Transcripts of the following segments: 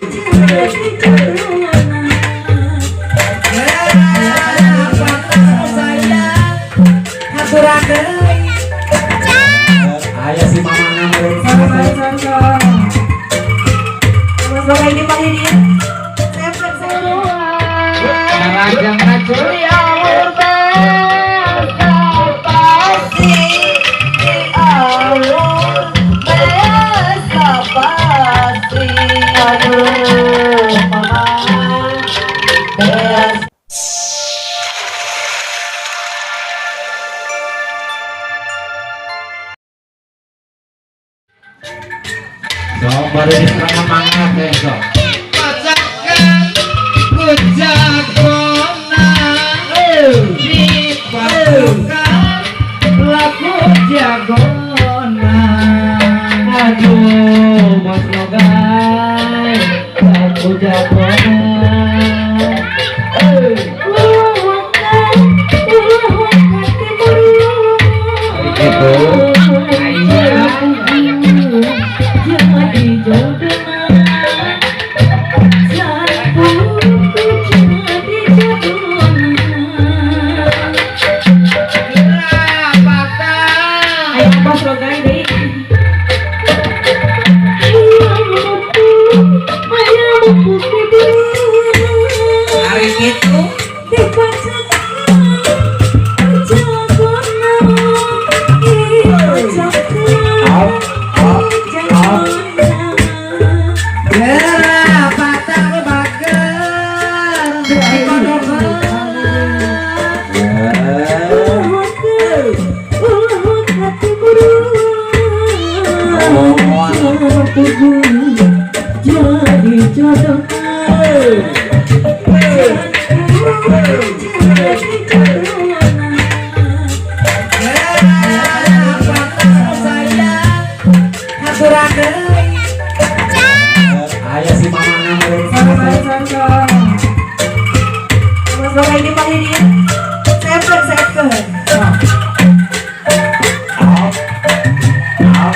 Jadi jodohna. Sayang, haturan deui. Aya si mamana meureun. Sama-sama. Mas Bapak ini panggil dia. Saya Rajang racuri alur besa pasti, alur besa pasti. Aduh, mama, besa. Sok bari diserang mangat teh sok. Pacakan ku jagona, dipasukan laku jagona. Aduh, Bos Logai, aku jagona. Gitu. Jadi jodohna, canpuku jadi jodohna. Rapatan. Ayo Bos Rogai deh. Hayang mupuk, hayang mupuk di Hari itu dipacakan jagona, dipacakan jagona. Gerapatan bager dikodokeun. Ulah hati buruan, jadi jodohna, jadi jodohna. Gerapatan sayang, haturan deui. Aya si mamana meureun. Sama-sama. Mas Bapak ini panggil dia. Saya Up, up,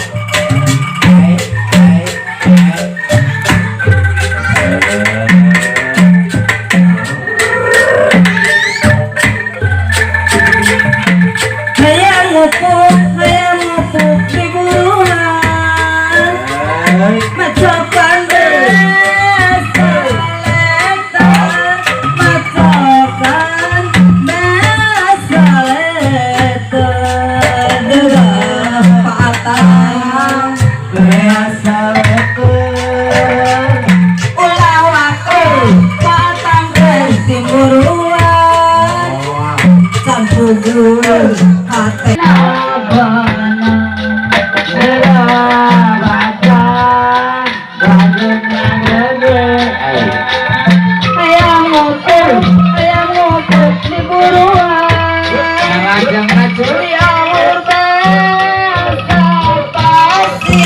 ai, ai, ai. Hayang mupuk di buruan. Macokan besa leta, macokan besa leta. Derah patang Biasa leker. Ulah waktu patang ke buruan. Can puguh hate. Labana Rabatan Hayang mupuk di buruan. Rajang racuri alur besa pasti,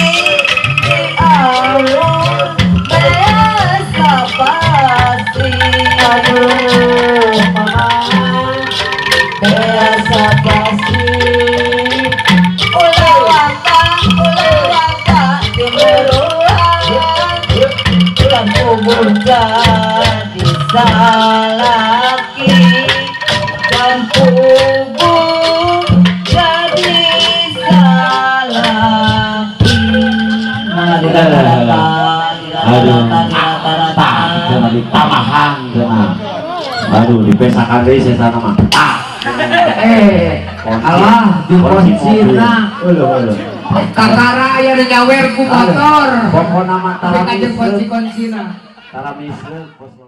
alur besa pasti. Aduh, mama, besa pasti. Ulah waka, ulah waka di buruan. Can puguh jadi salaki, can puguh jadi salaki. Aduh, tah, cenah ditamahan cenah. Aduh, dipesakan deui sesana mah. Tah. Eh, alah, di Kunci mobil. kuncina. Uluh, uluh. Kakara aya nu nyawer ku motor. Pokona mah tara Tapi kajeun misleuk. kunci-kuncina. Tara misleuk, Bos.